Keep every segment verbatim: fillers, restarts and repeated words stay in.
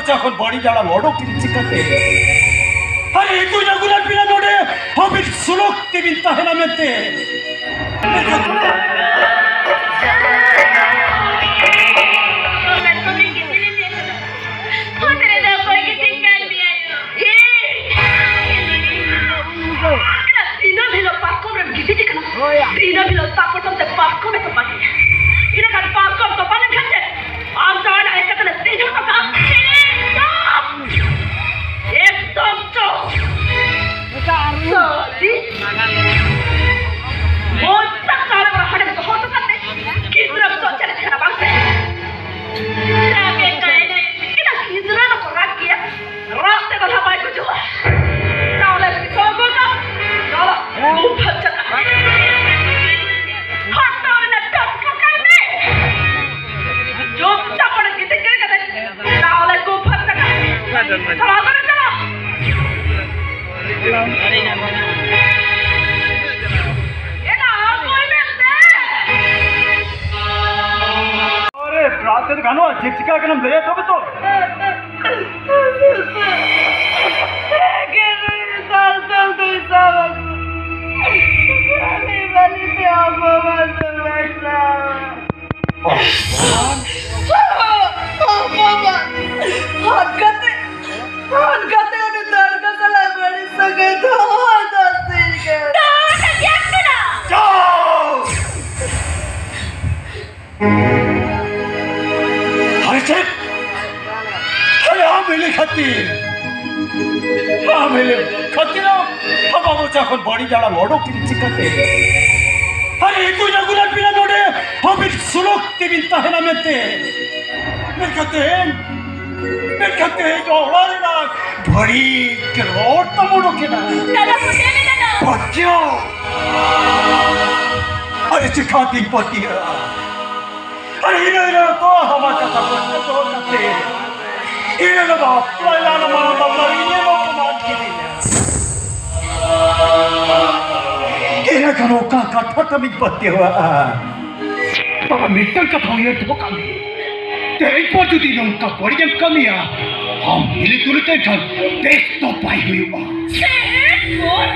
ᱡᱚᱠᱷᱚᱱ ᱵᱟᱹᱲᱤᱡ ᱟᱲᱟᱝ ᱚᱰᱚᱠ ᱠᱤᱱ ᱪᱤᱠᱟᱹᱛᱮ? ᱟᱨ ᱤᱧ ᱫᱩᱧ ᱟᱹᱜᱩ ᱞᱮᱫ ᱵᱤᱱᱟ ᱱᱚᱰᱮ, ᱦᱟᱹᱵᱤᱡ ᱥᱩᱞᱩᱠ ᱛᱮᱵᱤᱱ ᱛᱟᱦᱮᱱᱟ ᱢᱮᱱᱛᱮ᱾ ᱫᱤᱱᱟᱹᱢ ᱦᱤᱞᱳᱜ ᱯᱟᱨᱠᱚᱢ ᱨᱮᱢ ᱜᱤᱛᱤᱡ ᱠᱟᱱᱟ, ᱫᱤᱱᱟᱹᱢ ᱦᱤᱞᱳᱜ ᱫᱟᱜ ᱯᱚᱴᱚᱢ ᱛᱮ ᱯᱟᱨᱠᱚᱢ ᱮ ᱛᱚᱯᱟ ᱠᱮᱫᱟ᱾ ᱤᱱᱟᱹ ᱠᱷᱟᱱ ᱯᱟᱨᱠᱚᱢ ᱛᱚᱯᱟ ᱞᱮᱱᱠᱷᱟᱱ ᱪᱮᱫ? ᱟᱢ ᱡᱟᱶᱟᱭ ᱞᱟᱦᱟ ᱠᱟᱛᱮ ᱞᱮ ᱛᱮᱡ ᱦᱚᱴᱚ ᱠᱟᱜᱼᱟ᱾ ᱪᱩᱯ! ᱮᱠᱫᱚᱢ ᱪᱩᱯ! ᱥᱟᱹᱨᱤ? ᱢᱚᱡᱽ ᱛᱮ ᱪᱟᱞᱟᱣ ᱦᱟᱸᱰᱮ ᱫᱚᱦᱚ ᱦᱚᱴᱚ ᱠᱟᱛᱮ ᱜᱤᱫᱽᱨᱟᱹᱢ ᱪᱚᱜ ᱪᱮᱫ ᱠᱟᱱᱟ ᱵᱟᱝ ᱥᱮ? ᱨᱟᱜᱮ ᱠᱟᱭ ᱱᱟᱭ, ᱮᱱᱟ ᱜᱤᱫᱽᱨᱟᱹ ᱫᱚᱠᱚ ᱨᱟᱜ ᱜᱮᱭᱟ, ᱨᱟᱜ ᱛᱮᱫᱚ ᱱᱟᱦᱟᱜ ᱵᱟᱭ ᱜᱩᱡᱩᱜᱼᱟ᱾ ᱪᱟᱣᱞᱮ ᱯᱤᱥᱟᱹᱣ ᱟᱹᱜᱩ ᱠᱟᱜ, ᱪᱟᱞᱟᱜ ᱜᱩᱢ ᱯᱷᱟᱨᱪᱟ ᱠᱟᱜ᱾ ᱦᱚᱴᱚᱜ ᱨᱮᱱᱟᱜ ᱴᱚᱴᱠᱟ ᱠᱟᱭ ᱢᱮ᱾ ᱪᱩᱯᱪᱟᱯ ᱚᱸᱰᱮ ᱜᱤᱛᱤᱡ ᱜᱤᱰᱤ ᱠᱟᱛᱮ ᱪᱟᱣᱞᱮ ᱜᱩᱢ ᱯᱷᱟᱨᱪᱟ ᱠᱟᱜ᱾ ᱪᱟᱞᱟᱣ ᱫᱚ ᱪᱟᱞᱟᱣ᱾ ᱮᱱᱟ ᱚᱠᱚᱭ ᱢᱮᱱᱛᱮ? ᱟᱨᱮ, ᱨᱟᱜ ᱛᱮᱫᱚ ᱜᱟᱱᱚᱜᱼᱟ? ᱪᱮᱫ ᱪᱤᱠᱟ ᱠᱟᱱᱟᱢ ᱞᱟᱹᱭᱟ ᱛᱚᱵᱮ ᱛᱚ? ᱵᱟᱹᱞᱤ ᱵᱟᱹᱞᱤ ᱛᱮ ᱚᱯᱚᱢᱟᱱ ᱫᱚ ᱵᱟᱧᱪᱟᱣᱟ᱾ ᱵᱟᱵᱟ, ᱦᱟᱱ ᱠᱟᱛᱮ, ᱦᱟᱱ ᱠᱟᱛᱮ ᱩᱱᱤ ᱫᱟᱲᱜᱟ ᱥᱟᱞᱟᱜ ᱵᱟᱹᱲᱤᱡ ᱥᱟᱹᱜᱟᱹᱭ ᱫᱚᱦᱚ ᱫᱚ ᱥᱤᱨᱜᱟᱹ᱾ ᱫᱚᱦᱚ ᱫᱚ ᱪᱮᱫ ᱠᱟᱱᱟ? ᱪᱩᱯ! ᱟᱨᱮ ᱪᱮᱫ? ᱟᱨᱮ ᱟᱢ ᱦᱤᱞᱤ ᱠᱷᱟᱹᱛᱤᱨ, ᱟᱢ ᱦᱤᱞᱤ ᱠᱷᱟᱹᱛᱤᱨ ᱟᱢ ᱵᱟᱵᱟ ᱢᱚᱪᱟ ᱠᱷᱚᱱ ᱵᱟᱹᱲᱤᱡ ᱟᱲᱟᱝ ᱚᱰᱚᱠ ᱠᱤᱱ ᱪᱤᱠᱟᱹᱛᱮ? ᱟᱨᱮ ᱤᱧ ᱫᱩᱧ ᱟᱹᱜᱩ ᱞᱮᱫ ᱵᱤᱱᱟ ᱱᱚᱰᱮ ᱦᱟᱹᱵᱤᱡ ᱥᱩᱞᱩᱠ ᱛᱮᱵᱤᱱ ᱛᱟᱦᱮᱱᱟ ᱢᱮᱱᱛᱮ᱾ ᱢᱮᱱᱠᱷᱟᱱ ᱛᱮᱦᱮᱧ, ᱢᱮᱱᱠᱷᱟᱱ ᱛᱮᱦᱮᱧ ᱫᱚ ᱚᱲᱟᱜ ᱨᱮᱱᱟᱜ ᱵᱟᱹᱲᱤᱡ ᱨᱚᱲ ᱛᱟᱢ ᱚᱰᱚᱠ ᱮᱱᱟ᱾ ᱫᱟᱫᱟ, ᱯᱟᱹᱛᱭᱟᱹᱣ ᱢᱮ ᱫᱟᱫᱟ᱾ ᱯᱟᱹᱛᱭᱟᱹᱣ? ᱟᱨᱮ ᱪᱤᱠᱟᱹᱛᱤᱧ ᱯᱟᱹᱛᱭᱟᱹᱜᱼᱟ? ᱟᱨ ᱤᱱᱟᱹ ᱦᱤᱞᱳᱜ ᱫᱚ ᱦᱟᱢᱟ ᱠᱟᱛᱷᱟ ᱠᱚ ᱫᱚᱦᱚ ᱠᱟᱛᱮ, ᱤᱱᱟᱹ ᱦᱤᱞᱳᱜ ᱫᱚ ᱵᱟᱯᱞᱟ ᱞᱟᱦᱟ ᱢᱟ ᱵᱟᱯᱞᱟ ᱨᱮ ᱤᱧ ᱮᱢ ᱚᱯᱚᱢᱟᱱ ᱠᱤᱫᱤᱧᱟ᱾ ᱤᱱᱟᱹ ᱠᱷᱟᱱ ᱚᱠᱟ ᱠᱟᱛᱷᱟ ᱛᱟᱢᱤᱧ ᱯᱟᱹᱛᱭᱟᱹᱣᱟᱜᱼᱟ? ᱵᱟᱵᱟ, ᱢᱤᱫᱴᱟᱝ ᱠᱟᱛᱷᱟ ᱩᱭᱦᱟᱹᱨ ᱫᱚᱦᱚ ᱠᱟᱜ ᱢᱮ᱾ ᱛᱮᱦᱮᱧ ᱯᱚᱨ ᱡᱩᱫᱤ ᱱᱚᱝᱠᱟ ᱵᱟᱹᱲᱤᱡ ᱮᱢ ᱠᱟᱹᱢᱤᱭᱟ, ᱟᱢ ᱢᱤᱞᱤ ᱛᱩᱞᱤ ᱛᱮ ᱡᱟᱦᱟᱸ ᱵᱮᱥ ᱫᱚ ᱵᱟᱭ ᱦᱩᱭᱩᱜᱼᱟ᱾ ᱛᱮᱦᱮᱧ ᱯᱚᱨ?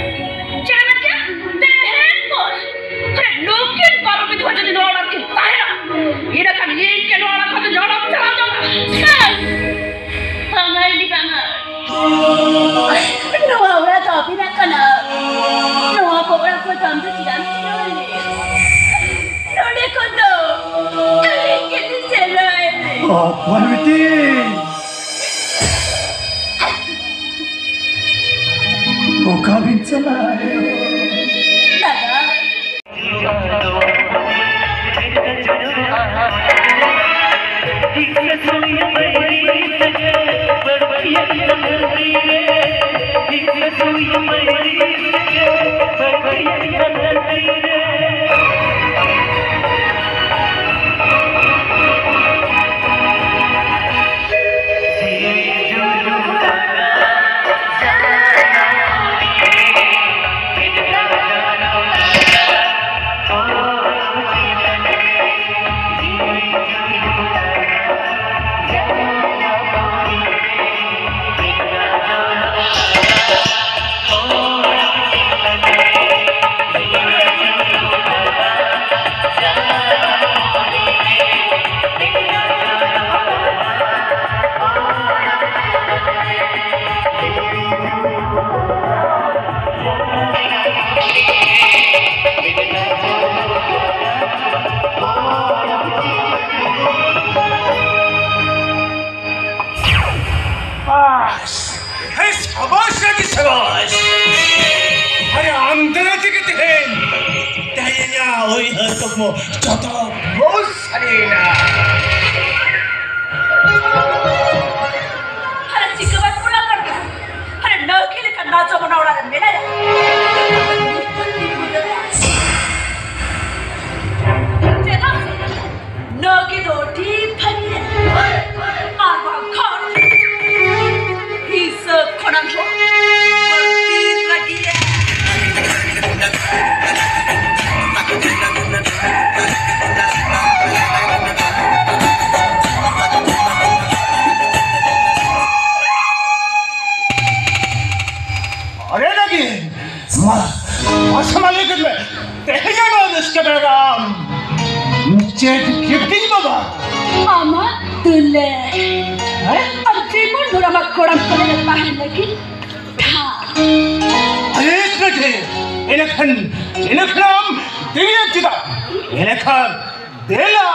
ᱪᱮᱫ ᱮᱢ ᱢᱮᱱ ᱠᱮᱫᱟ? ᱛᱮᱦᱮᱧ ᱯᱚᱨ? ᱟᱨᱮ, ᱱᱩᱠᱤᱱ ᱯᱟᱨᱚᱢᱤᱛ ᱦᱚᱸ ᱡᱩᱫᱤ ᱱᱚᱣᱟ ᱚᱲᱟᱜ ᱨᱮᱠᱤᱱ ᱛᱟᱦᱮᱱᱟ, ᱤᱱᱟᱹ ᱠᱷᱟᱱ ᱤᱧ ᱜᱮ ᱱᱚᱣᱟ ᱚᱲᱟᱜ ᱠᱷᱚᱱ ᱫᱚᱧ ᱚᱰᱚᱠ ᱪᱟᱞᱟᱣ ᱪᱟᱵᱟᱜᱼᱟ᱾ ᱵᱟᱝ, ᱵᱟᱝᱟ ᱤᱞᱤ, ᱵᱟᱝᱟ᱾ ᱱᱚᱣᱟ ᱚᱲᱟᱜ ᱫᱚ ᱟᱹᱵᱤᱱᱟᱜ ᱠᱟᱱᱟ᱾ ᱱᱚᱣᱟ ᱠᱚ ᱚᱲᱟᱜ ᱠᱚ ᱫᱟᱢ ᱫᱚ ᱪᱮᱫᱟᱜ ᱮᱢ ᱪᱤᱱᱦᱟᱹᱣ ᱞᱮᱫ? ᱱᱚᱰᱮ ᱠᱷᱚᱱ ᱫᱚ ᱟᱹᱞᱤᱧ ᱜᱮᱞᱤᱧ ᱪᱟᱞᱟᱜᱼᱟ᱾ ᱚ, ᱯᱟᱨᱵᱚᱛᱤ! ᱚᱠᱟ ᱵᱤᱱ ᱪᱟᱞᱟᱜᱼᱟ? ᱫᱟᱫᱟ᱾ ᱵᱟᱥ, ᱦᱮᱸ, ᱥᱟᱵᱟᱥ ᱨᱟᱹᱱᱤ, ᱥᱟᱵᱟᱥ᱾ ᱟᱨᱮ, ᱟᱢ ᱫᱟᱨᱟᱭ ᱛᱮᱜᱮ ᱛᱮᱦᱮᱧ, ᱛᱮᱦᱮᱧ ᱤᱧᱟᱹᱜ ᱩᱭᱦᱟᱹᱨ ᱠᱩᱠᱢᱩ ᱡᱚᱛᱚ ᱵᱩᱥ ᱥᱟᱹᱨᱤᱭᱮᱱᱟ᱾ ᱟᱨᱮ, ᱪᱤᱠᱟᱹ ᱵᱟᱭ ᱯᱩᱨᱟᱹᱣ ᱠᱟᱱ ᱠᱟᱱᱟ? ᱟᱨᱮ, ᱱᱟᱹᱠᱤ ᱞᱮᱠᱟ ᱱᱟᱪᱚ ᱚᱱᱟ ᱚᱲᱟᱜ ᱨᱮ ᱢᱮᱱᱟᱭᱟ᱾ ᱪᱮᱫᱟᱜ ᱥᱮ ᱱᱟᱹᱠᱤ ᱫᱚ ᱟᱹᱰᱤ ᱵᱷᱟᱹᱜᱤᱭᱟ᱾ ᱟᱨ ᱵᱟᱝᱠᱷᱟᱱ ᱦᱤᱥᱟᱹᱵ ᱠᱷᱚᱱᱟᱝ ᱦᱚᱸ ᱵᱟᱹᱲᱛᱤ ᱨᱟᱹᱜᱤᱭᱟ᱾ ᱪᱮᱫ ᱜᱤᱯᱷᱴᱤᱧ ᱮᱢᱟᱢᱟ? ᱟᱢᱟᱜ ᱫᱩᱞᱟᱹᱲ᱾ ᱦᱮᱸ? ᱟᱢ ᱡᱮᱢᱚᱱ ᱵᱷᱳᱨ ᱟᱢᱟᱜ ᱠᱚᱲᱟᱢ ᱠᱚᱨᱮ ᱛᱟᱦᱮᱱ ᱞᱟᱹᱜᱤᱫ ᱴᱷᱟᱶ᱾ ᱟᱨᱮ ᱠᱟᱹᱴᱷᱮ, ᱮᱱᱮᱠᱷᱟᱱ, ᱮᱱᱮᱠᱷᱟᱱ ᱟᱢ ᱫᱮᱨᱤᱭᱟᱢ ᱪᱮᱫᱟᱜ? ᱮᱱᱮᱠᱷᱟᱱ ᱫᱮᱞᱟ᱾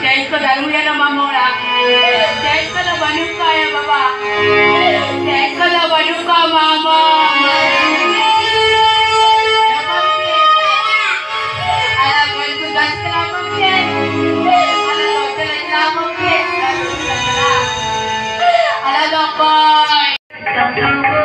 ᱪᱮᱫ ᱠᱚ ᱫᱟᱨᱩᱭᱟ ᱱᱟ ᱢᱟᱢᱟ ᱚᱲᱟᱜ? ᱪᱮᱫ ᱠᱚ ᱫᱚ ᱵᱟᱹᱱᱩᱜ ᱠᱚᱣᱟ ᱭᱟ ᱵᱟᱵᱟ? ᱪᱮᱫ ᱠᱚ ᱫᱚ ᱵᱟᱹᱱᱩᱜ ᱠᱚᱣᱟ ᱢᱟᱢᱟ? ᱟᱞᱮ ᱵᱚᱱ ᱠᱚ ᱫᱟᱥ ᱠᱟᱱᱟ ᱵᱚᱱ ᱪᱮᱫ? ᱟᱞᱮ ᱞᱚᱛᱮ ᱞᱮ ᱪᱟᱞᱟᱣ ᱵᱚᱱ ᱪᱮᱫ? ᱟᱞᱮ ᱫᱚ ᱚᱠᱚᱭ?